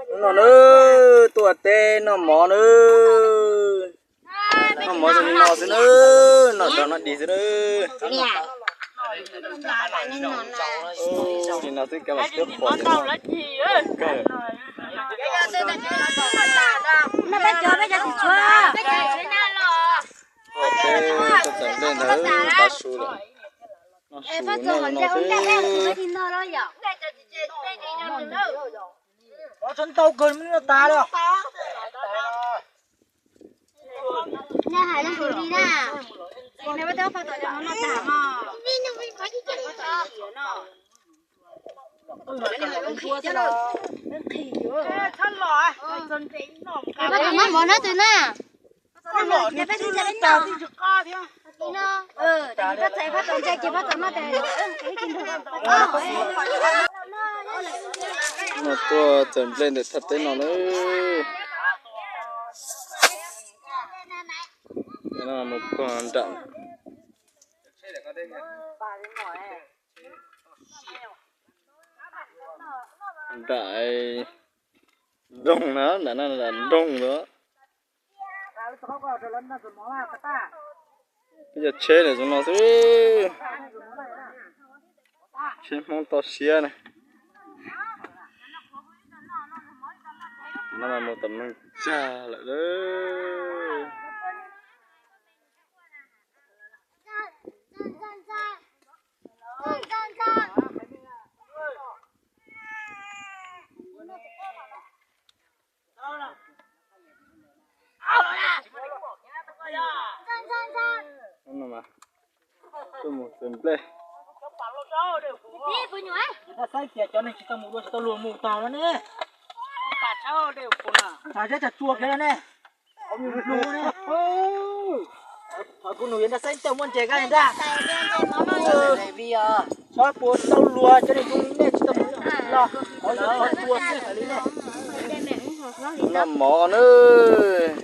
Hnub no nawb, tuaj teb noj mov nawb. Noj mov zoo li no xwb nawb, noj dog noj dig xwb nawb. Li no xwb kav mam twb qhuas li no kawg. Tuaj teb tuaj txawm nplej ntawd tav su lawm. Noj su noj li no xwb. Pab tom mov na tus na. Tuaj txawm nplej ntawm thaj teb no nawb. Mus puag nram, nram nroog na, nram nroog ntawd. Peb cov tsheb lawm zoo no xwb. Tsheb Hmoob toj siab na. No mas mus tom neeg tsag lawm. Tuaj mus txawm nplej. Dab Xaib tias cov neeg tsis tau mus dua tsis tau luag mus tag no ne. Tag zeb tag tsua kiag no ne. Thov kuv nus yuav Dab Xaib tej muaj ntses kab ntag. Txhob pua tsis tau luag cov neeg zoo li nej tsis tau mus los. Qhov zoo qhov tsua xwb hais li nej. Noj mov nawb.